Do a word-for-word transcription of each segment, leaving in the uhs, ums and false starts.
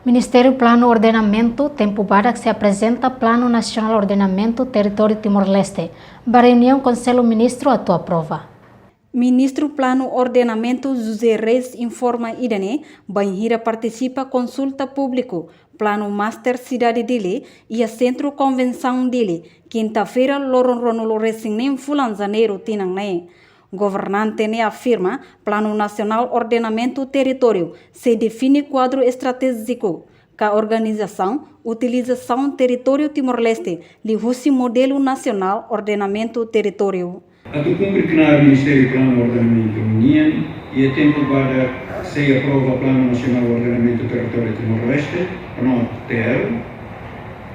Ministériu Planu Ordenamentu tempu badak sei aprezenta Planu Nasionál Ordenamentu Territóriu Timor-Leste ba reuniaun Konsellu Ministru atu aprova. Ministru Planu Ordenamentu José Reis informa ida-ne'e bainhira partisipa konsulta públiku Planu Master Sidade Dili iha Sentru Konvensaun Dili, kinta-feira, loron ruanulu resin neen fulan Janeiru tinan ne'e. Governante ne'e afirma Planu Nasionál Ordenamentu Territóriu sei define kuadru estratéjiku ka organizasaun utilizasaun territóriu Timor-Leste liuhusi modelu nasionál ordenamentu territóriu. Atu kumpre knaar Ministériu Planu Ordenamentu nian, iha tempu badak sei aprova Planu Nasionál Ordenamentu Territóriu Timor-Leste, PNOT-TL,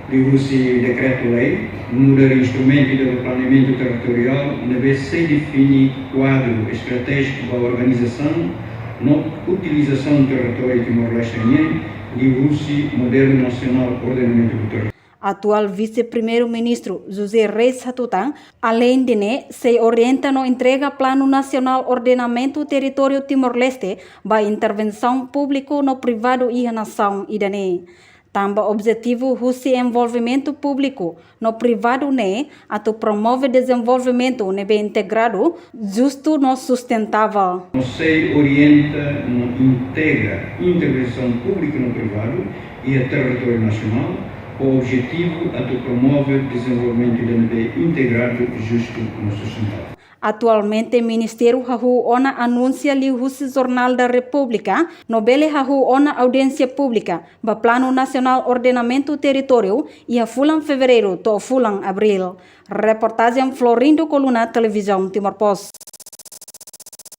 liuhusi dekretu-lei, nu'udar instrumentu de planeamentu territoriál, ne'ebé sei define kuadru estratéjiku ba organizasaun no utilizasaun territóriu Timor-Leste nian, liuhusi modelu nasionál ordenamentu territóriu. Atuál Vise-Primeiru-Ministru José Reis hatutan, aleinde ne'e, sei orienta no entrega Planu Nasionál Ordenamentu Territóriu Timor-Leste ba intervensaun públiku no privadu iha nasaun ida-ne'e. Tanba objetivu husi envolvimentu públiku no privadu ne'e atu promove dezenvolvimentu ne'ebé integradu, justu no sustentável. No sei orienta no integra intervensaun públiku no privadu iha territóriu nasionál, ho objetivu atu promove dezenvolvimentu ida ne'ebé integradu, justu no sustentável. Atualmente, Ministériu hahú ona anúnsia liuhusi Jornál da Repúblika, no bele hahú ona audiénsia públika ba Planu Nasionál Ordenamentu Territóriu iha fulan Fevereiru to'o fulan Abríl. Reportajen Florindo Coluna, Televizaun Timor Post.